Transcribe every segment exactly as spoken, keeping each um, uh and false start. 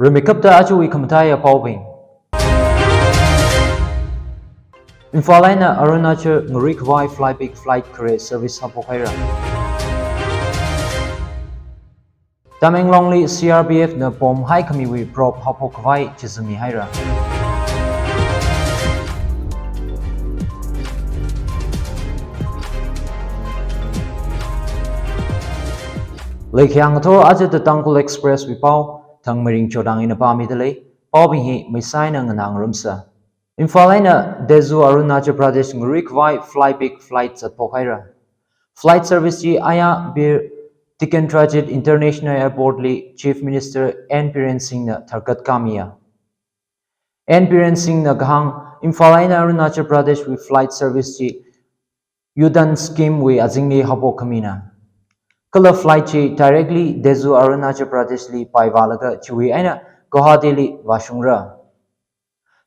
Rimeikapta ajawui khamathā paobing. Imphal eina Arunachal ngaruikhavai Flybe flight khare service haophok haira. Tamenglongli C R P F na pom haikhamiwui probe haophok khavai chizami haira. Leikhyang ngathor ajata Tangkhul Express wui pao, Thangmeiring Chodang ina pāmida lei, paobing hi meisaina nganā ngarumsa. Imphal eina Tezu Arunachal Pradesh ngaruikhavai Flybe flight zatphok haira. Flight service chi aya Bir Tikendrajit International Airport li Chief Minister N Biren Singh na tharkat kamiya. N Biren Singh na kahāng Imphal eina Arunachal Pradesh wui flight service chi Udan scheme wui azingli haophok khamina. Kala flight chi directly Tezu Arunachal Pradesh li paivālaga chiwui eina Guwahati li vāshungra.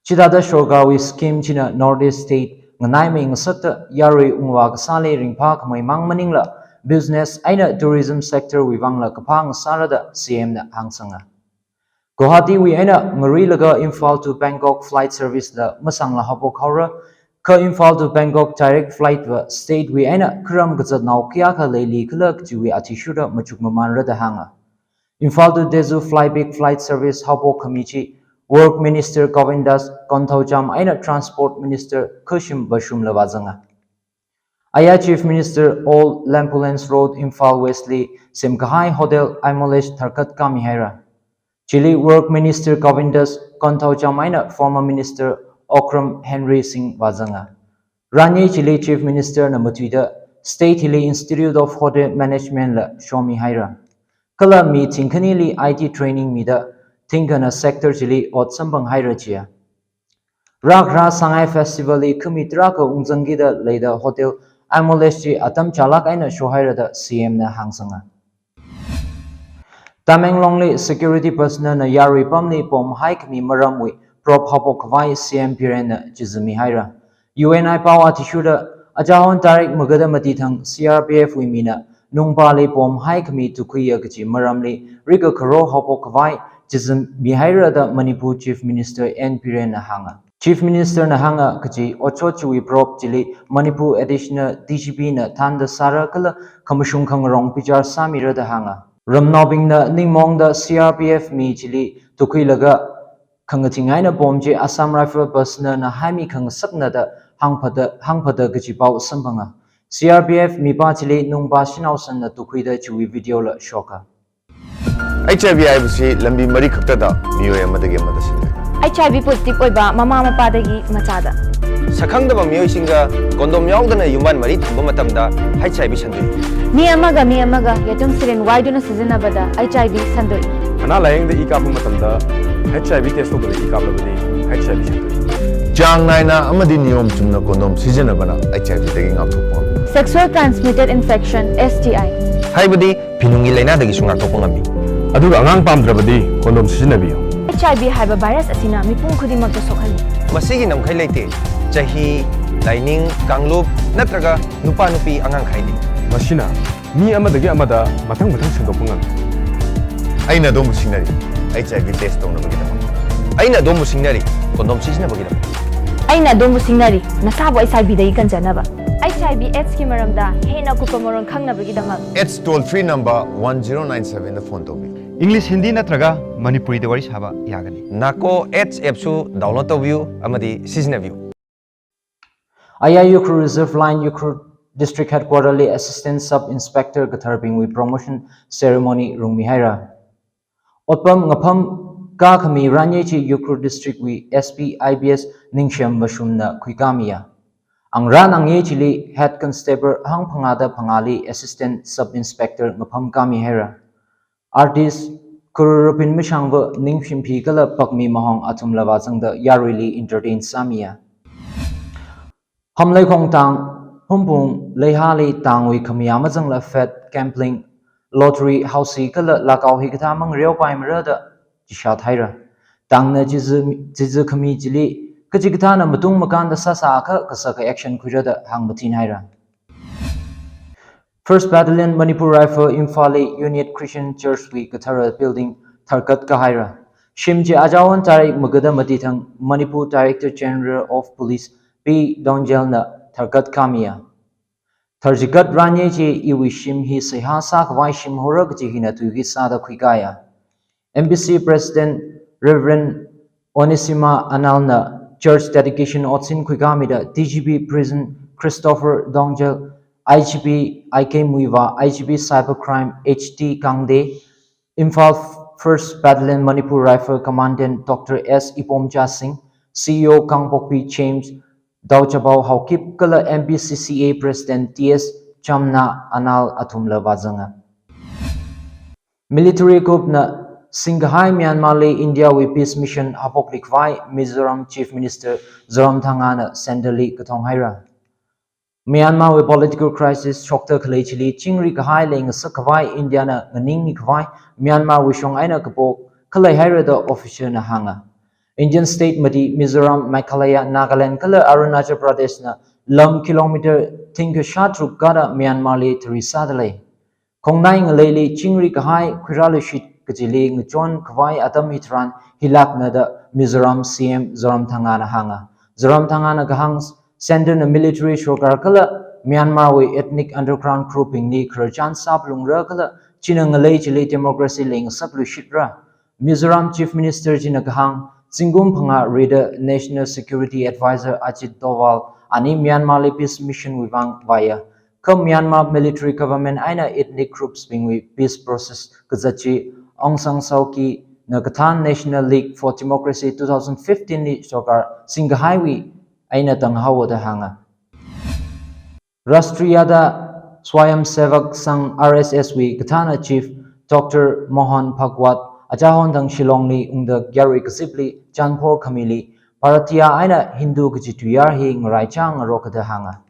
Chithāda sorkarwui scheme china North East state nganaimei ngasakta yarui ungvā kasāli ringphā khamei mang maningla business eina tourism sector wui vangla kaphā ngasāra da C M na hāngsanga. Guwahati wui eina ngaruilaga Imphal to Bangkok flight service la masangla haophok haora, kha Imphal to Bangkok direct flight va state wui eina kharam kazatnao kayākha leili khala kajiwui athishurda machuk mamanra da hānga. Imphal to Tezu Flybe flight service haophok khami chi Work Minister Govindas Konthoujam eina Transport Minister Khashim Bashum la vāzanga. Aya Chief Minister Old Lampulange Road, Imphal West li semkahai Hotel Aimolish tharkat kami haira. Chili Work Minister Govindas Konthoujam eina former Minister Okram Henry Singh vāzanga. Ranye chili Chief Minister na matuida state hili Institute of Hotel Management la shomi haira. Kala mi thingkhanili I T training mida thingkhana sector chili ot samphang haira chiya. Rākharā Sangai Festival li khami tarākha ungzangkida leida Hotel Aimolish chi atam chālāk eina shohaira da C M na hāngsanga. Tamenglongli security personnel na yarui pamli pom haikhami maramwui probe haophok khavai C M Biren na chizami haira. U N I pao athishurda achahon tarik magada mati thang C R P F wui mina Nungpali pom haikhami tukhuiya kachi maramli rika kharo haophok khavai chizami haira da Manipur Chief Minister N Biren na hānga. Chief Minister na hānga kachi otshot chiwui probe chili Manipur Additional D G P na thānda sāra kala khamashung khangarong bichar sāmira da hānga. Ramnaobingna ningmaongda C R P F mi chili tukhuilaga khangathing eina pom chi Assam Rifle personnel na haimi khangasakna da hāngphada, hāngphada kachi pao samphanga. C R P F mipā chili nungpā shanao sanna tukhuida chiwui video la shoka. H I V haibasi lambi mari khaktada miyo amadagi amada sandoi. H I V positive ꯑꯣꯏꯕ ꯃꯃꯥ ꯃꯄꯥꯗꯒꯤ ꯃꯆꯥꯗ꯫ ꯁꯛꯈꯪꯗꯕ ꯃꯤꯑꯣꯏꯁꯤꯡꯒ condom ꯌꯥꯎꯗꯅ ꯌꯨꯝꯕꯥꯟ ꯃꯔꯤ ꯊꯝꯕ ꯃꯇꯝꯗ H I V ꯁꯟꯗꯣꯛꯏ꯫ ꯃꯤ ꯑꯃꯒ ꯃꯤ ꯑꯃꯒ ꯌꯦꯇꯨꯝ syringe ꯋꯥꯏꯗꯨꯅ ꯁꯤꯖꯤꯟꯅꯕꯗ H I V ꯁꯟꯗꯣꯛꯏ꯫ ꯑꯅꯥ ꯂꯥꯌꯦꯡꯗ ꯏ ꯀꯥꯞꯄ ꯃꯇꯝꯗ H I V test ꯇꯧꯗꯅ ꯏ ꯀꯥꯞꯂꯕꯗꯤ H I V ꯁꯟꯗꯣꯛꯏ꯫ ꯆꯥꯡ ꯅꯥꯏꯅ ꯑꯃꯗꯤ ꯅꯤꯌꯣꯝ ꯆꯨꯝꯅ condom ꯁꯤꯖꯤꯟꯅꯕꯅ H I V ꯗꯒꯤ ꯉꯥꯛꯊꯣꯛꯄ ꯉꯝꯃꯤ꯫ Sexual transmitted infection, S T I꯫ ꯍꯥꯏꯕꯗꯤ ꯐꯤꯅꯨꯡꯒꯤ ꯂꯥꯏꯅꯥꯗꯒꯤꯁꯨ ꯉꯥꯛꯊꯣꯛꯄ ꯉꯝꯃꯤ꯫ ꯑꯗꯨꯒ ꯑꯉꯥꯡ ꯄꯥꯝꯗ꯭ꯔꯕꯗꯤ condom ꯁꯤꯖꯤꯟꯅꯕꯤꯌꯨ꯫ H I V ꯍꯥꯏꯕ virus ꯑꯁꯤꯅ ꯃꯤꯄꯨꯝ ꯈꯨꯗꯤꯡꯃꯛꯇ ꯁꯣꯛꯍꯜꯂꯤ꯫ ꯃꯁꯤꯒꯤ ꯉꯝꯈꯩ ꯂꯩꯇꯦ꯫ ꯆꯍꯤ, ꯂꯥꯏꯅꯤꯡ, ꯀꯥꯡꯂꯨꯞ ꯅꯠꯇ꯭ꯔꯒ ꯅꯨꯄꯥ ꯅꯨꯄꯤ ꯑꯉꯥꯡ ꯈꯥꯏꯗꯦ꯫ ꯃꯁꯤꯅ ꯃꯤ ꯑꯃꯗꯒꯤ ꯑꯃꯗ ꯃꯊꯪ ꯃꯊꯪ ꯁꯟꯗꯣꯛꯄ ꯉꯝꯃꯤ꯫ ꯑꯩꯅ ꯑꯗꯣꯝꯕꯨ ꯁꯤꯡꯅꯔꯤ, H I V test ꯇꯧꯅꯕꯒꯤꯗꯃꯛ꯫ ꯑꯩꯅ ꯑꯗꯣꯝꯕꯨ ꯁꯤꯡꯅꯔꯤ, condom ꯁꯤꯖꯤꯟꯅꯕꯒꯤꯗꯃꯛ꯫ ꯑꯩꯅ ꯑꯗꯣꯝꯕꯨ ꯁꯤꯡꯅꯔꯤ, ꯅꯁꯥꯕꯨ H I V ꯗꯒꯤ ꯀꯟꯖꯅꯕ꯫ H I V AIDS ꯀꯤ ꯃꯔꯝꯗ ꯍꯦꯟꯅ ꯑꯀꯨꯞꯄ ꯃꯔꯣꯜ ꯈꯪꯅꯕꯒꯤꯗꯃꯛ꯫ AIDS toll free number one zero nine seven ꯗ phone ꯇꯧꯕꯤꯌꯨ꯫ English, Hindi ꯅꯠꯇ꯭ꯔꯒ ꯃꯅꯤꯄꯨꯔꯤꯗ ꯋꯥꯔꯤ ꯁꯥꯕ ꯌꯥꯒꯅꯤ꯫ NACO AIDS app ꯁꯨ download ꯇꯧꯕꯤꯌꯨ ꯑꯃꯗꯤ ꯁꯤꯖꯤꯟꯅꯕꯤꯌꯨ꯫ ꯑꯌꯥ Ukhrul Reserve Line Ukhrul District Headquarter ꯂꯤ Assistant Sub Inspector ꯀꯊꯥꯔꯕꯤꯡꯋꯨꯏ promotion ceremony ꯔꯨꯡꯃꯤ ꯍꯥꯏꯔ꯫ ꯑꯣꯠꯄꯝ ꯉꯥꯐꯝ ꯀꯥꯈꯃꯤ ꯔꯥꯟꯌꯦ ꯆꯤ ꯎꯈ꯭ꯔꯨꯜ District ꯋꯨꯏ S P I P S ꯅꯤꯡꯁꯦꯝ ꯕꯁꯨꯝꯅ ꯈꯨꯏꯀꯥꯃꯤꯌꯥ꯫ ꯑꯪꯔꯥꯟ ꯑꯪꯌꯦ ꯆꯤꯂꯤ Head Constable ꯑꯍꯪ ꯐꯪꯉꯥꯗ ꯐꯪꯉꯥꯂꯤ Assistant Sub Inspector ꯉꯥꯐꯝ ꯀꯥꯃꯤ ꯍꯥꯏꯔ꯫ Artist ꯈꯨꯔꯨꯔꯨꯄꯤꯟ ꯃꯤꯁꯥꯡꯕ ꯅꯤꯡꯁꯤꯝꯐꯤ ꯀꯂ ꯄꯛꯃꯤ ꯃꯍꯣꯡ ꯑꯊꯨꯝꯂꯕ ꯆꯪꯗ ꯌꯥꯔꯨꯏꯂꯤ entertain ꯁꯥꯃꯤꯌꯥ꯫ ꯍꯝꯂꯩꯈꯣꯡ ꯇꯥꯡ ꯍꯨꯝꯄꯨꯡ ꯂꯩꯍꯥꯂꯤ ꯇꯥꯡꯋꯤ ꯈꯃꯤꯌꯥ ꯃꯆꯪꯂ fete, gambling, lottery, housey ꯀꯂ ꯂꯥꯀꯥꯎ ꯍꯤꯀꯊꯥ ꯃꯪꯔꯦꯎ ꯄꯥꯏꯃꯔꯗ ꯆꯤꯁꯥ ꯊꯥꯏꯔ꯫ ꯇꯥꯡꯅ ꯆꯤꯖ, ꯆꯤꯖ ꯈꯃꯤ ꯆꯤꯂꯤ ꯀꯆꯤꯀꯊꯥꯅ ꯃꯇꯨꯡ ꯃꯀꯥꯟꯗ ꯁꯥꯁꯥ ꯑꯈ ꯀꯁꯛ action ꯈꯨꯏꯔꯗ ꯍꯥꯡꯕ ꯊꯤꯟ ꯍꯥꯏꯔ꯫ First Battalion Manipur Rifle ꯏꯝꯐꯥꯜꯂꯤ United Christian Church ꯋꯤ ꯀꯊꯥꯔ building ꯊꯔꯀꯠ ꯀꯍꯥꯏꯔ꯫ Shim chi achāwon tarik magada mati thang Manipur Director General of Police P Dongjel na tharkat khamiya. Tharchigat ranye chi iwui shim hi seihā sākhavai shim hora kaji hina tuiki sāda khuikaya. M B C President Reverend Onesima Anal na church dedication otsin khuikamida D G P Prison Christopher Dongjel, I G P I K Muivah, I G P Cybercrime H T Kangde, Imphal First Battalion Manipur Rifle Commandant Doctor S Ipomcha Singh, C E O Kangpokpi James Daochabao Haokip kala M B C C A President T S Chamna Anal athumla vāzanga. Military coup na singkahai Myanmar li India wui peace mission haophoklikhavai Mizoram Chief Minister Zoramthanga na Centre li kathong haira. Myanmar wui political crisis shokta khalei chili chingri kahai leingasakkhavai India na nganingmikhavai Myanmar wui shong eina kapo khalei haira da official na hānga. Indian state mati Mizoram, Meghalaya, Nagaland kala Arunachal Pradesh na lam kilometer thingkha shātharuk kada Myanmar li tharisāda lei. Khongnai ngaleili chingri kahai khuirāluishit kajili ngachonkhavai atam hitharan hilākna da Mizoram C M Zoramthanga na hānga. Zoramthanga na kahāng Centre na military sorkar kala Myanmar wui ethnic underground group bingli khararchan sāphalungra kala china ngalei chili democracy leingasakluishitra. Mizoram Chief Minister china kahāng, zingkum phangā rida National Security Advisor Ajit Doval ani Myanmar li peace mission wui vang vāya. Kha Myanmar military government eina ethnic groups bingwui peace process kazat chi Aung San Suu Kyi na kathān National League for Democracy two thousand fifteen li sorkar singkahaiwui eina tanghaowa da hānga. Rashtriyata Swayamsevak Sangh R S S wui kathāna Chief Doctor Mohan Bhagwat achāhon thang Shillong li ungda yarui kazipli chanphor khamili Bharatiya eina Hindu kaji tuiyār hi ngaraichāngaroka da hānga.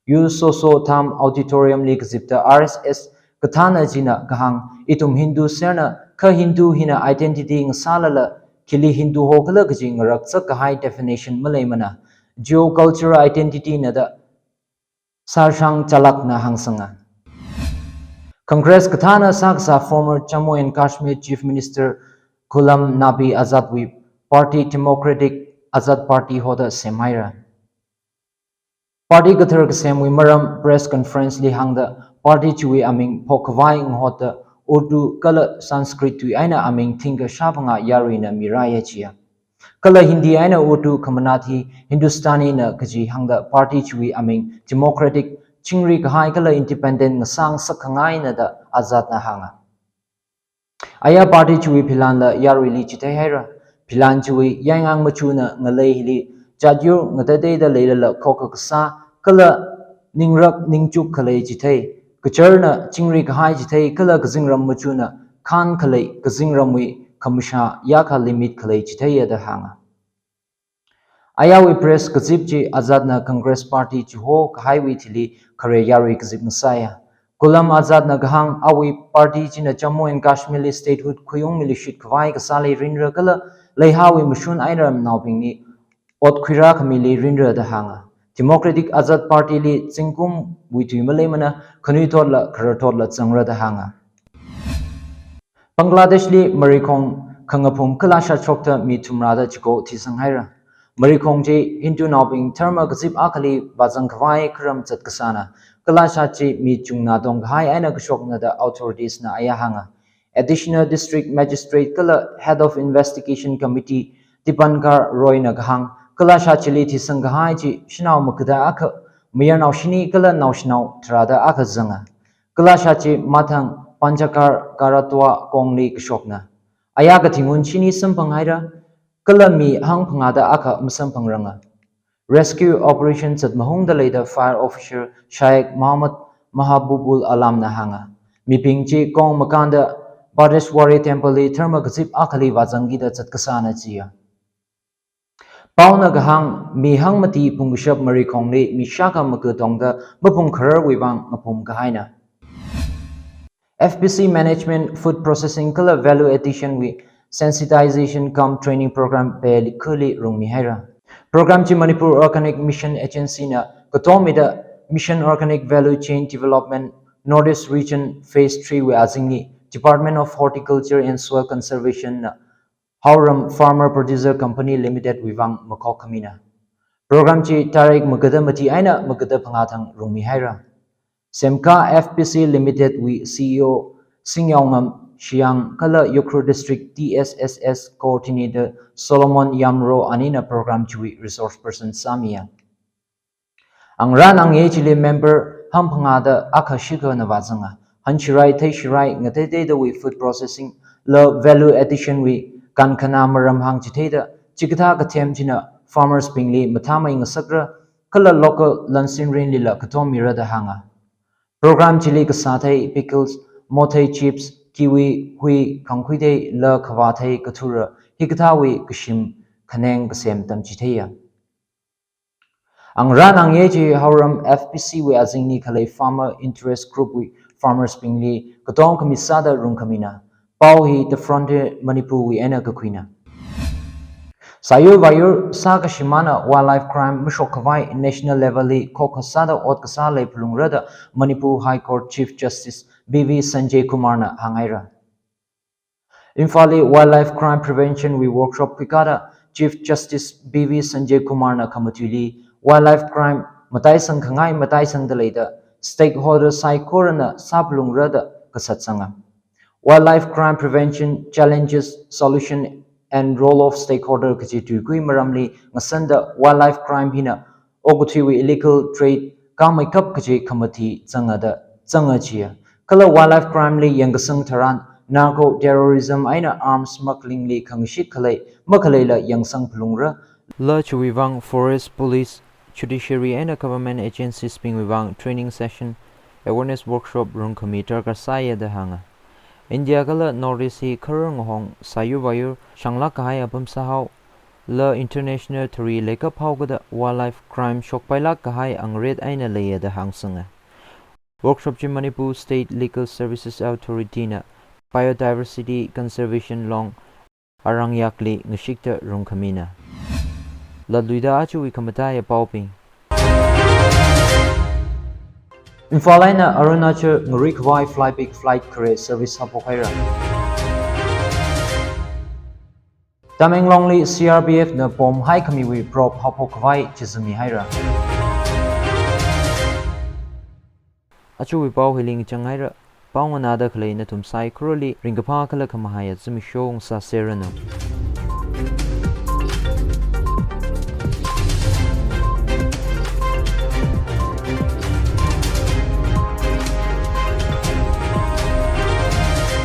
U Soso Tham Auditorium li kazipta R S S kathāna china kahāng, ithum Hindu serna kha Hindu hina identity ngasālala khili Hindu hokhala kaji ngarakzak kahai definition maleimana. Geocultural identity na da Sarshang Chalak na hāngsanga. Congress kathāna sākasā former Jammu and Kashmir Chief Minister Ghulam Nabi Azad wui party Democratic Azad Party hoda semhaira. Party kathar kasemwui maram press conference li hāngda party chiwui aming phokkhavai ngahotda Urdu kala Sanskrit tui eina aming thingkha shāphangā yaruina mirāya chiya. Kala Hindi eina Urdu khamanat hi Hindustani na kaji hāngda party chiwui aming democratic, chingri kahai kala independent ngasāngasak khangaina da Azad na hānga. Aya party chiwui philanla yaruili chithei haira. Philan chiwui yaingang machuna ngalei hili jatyur ngatateida leilala khokha kasā kala ningrak ningchuk khalei chithei, kacharna chingri kahai chithei kala kazingram machuna khan khalei kazingramwui khamashā yākha limit khalei chitheiya da hānga. Ayawui press kazip chi Azad na Congress Party chiho kahaiwui thili khare yarui kazip ngasāya. Ghulam Azad na kahāng awui party china Jammu and Kashmir li statehood khuiungmiluishit khavai kasāli rinra kala leihāwui mashun eina ramnaobingli ot khuirā khamili rinra da hānga. Democratic Azad Party li zingkumwui tui maleimana, khanuithotla khararthotla zangra da hānga. Bangladesh li marikhong khangaphum kalāshat shokta mi thumrada chiko thisang haira. Marikhong chi Hindunaobing dharma kazip akhali vāzang khavai kharam zat kasāna. Kalāshat chi mi chungna tongkahai eina kashokna da authorities na aya hānga. Additional District Magistrate kala Head of Investigation Committee Dipankar Roy na kahāng, kalāshat chili thisang kahai chi shanao magada akha, mayarnao shini kala naoshinao tharāda akha zanga. Kalāshat chi mathang Panchakar Karatwa kongli kashokna. Aya kathingun shini samphang haira, kala mi hangphangāda akha masamphangranga. Rescue operation zat mahungda leida fire officer Shaikh Muhammad Mahabubul Alam na hānga. Mibing chi kong makānda Bhaddeshwari Temple li dharma kazip akhali vāzangkida zat kasāna chiya. Paona kahāng, mi hangmati pungkashap marikhongli mi shākha maga tongda maphung khararwui vang ngaphum kahaina. F B C Management, Food Processing kala Value Addition wui Sensitization cum Training Program Phelikhu li rungmi haira. Program chi Manipur Organic Mission Agency na katomida Mission Organic Value Chain Development Northeast Region Phase three wui azingli Department of Horticulture and Soil Conservation na Haoram Farmer Producer Company Limited wui vang makhok khamina. Program chi tarik magada mati eina magada phangā thang rungmi haira. Semkha F P C Limited wui C E O Singyaongam Shiyang kala Ukhrul District T S S S Coordinator Solomon Yamro anina program chiwui resource person sāmiya. Angrān angye chili member hangphangāda akha shikhana vāzanga. Hanshirai, theishirai, ngateiteidawui food processing la value addition wui kankhana maram hāngchitheida, chikathā kathem china farmers bingli mathāmei ngasakra, kala local lansinrinlila katom mira da hānga. Program chili kasāthei, pickles, mothei chips, kiwi, hui, khangkhuithei, la khavāthei kathura, hikathāwui kashim khaneng kasem tamchitheiya. Angrān angye chi Haoram F P C wui azingli khalei farmer interest group wui farmers bingli katom khami sāda rungkhamina. Pao hi The Frontier Manipur wui eina kakhuina. Sāyur vāyur sākashimāna wildlife crime mashokkhavai national level li khokha sāda ot kasā leiphalungra da Manipur High Court Chief Justice B V Sanjay Kumar na hānghaira. Imphal li Wildlife Crime Prevention wui workshop khuikada Chief Justice B V Sanjay Kumar na khamatuili wildlife crime mataisang khangai mataisangda leida stakeholder saikorana sāphalungra da kasat sanga. Wildlife crime prevention challenges, solution and role of stakeholder kaji tuikui maramli ngasanda wildlife crime hina okathuiwui illegal trade kangmeikap kaji khamathi zangada zanga chiya. Kala wildlife crime li yangkasang tharan narco terrorism eina arms smuggling li khangashit khalei makhaleila yangsangphalungra. La chiwui vang forest police, judiciary eina government agencies bingwui vang training session, awareness workshop rungkhami darkar sāya da hānga. India kala North East hi kharar ngahong sāyur vāyur shanglāk kahai apam sāhao, la international thari leikap haokada wildlife crime shokpailāk kahai angret eina leiya da hāngsanga. Workshop chi Manipur State Legal Services Authority na Biodiversity Conservation Long arangyakli ngashikta rungkhamina. Latluida achuwui khamataiya paobing. Imphal eina Arunachal ngaruikhavai Flybe flight khare service haophok haira. Tamenglong li C R P F na bomb haikhamiwui probe haophok khavai chizami haira. Achuwui pao hili ngachang haira. Pao nganāda khalei nathum saikorali ringkaphā kala khamahaiya zimiksho ngasāserranu.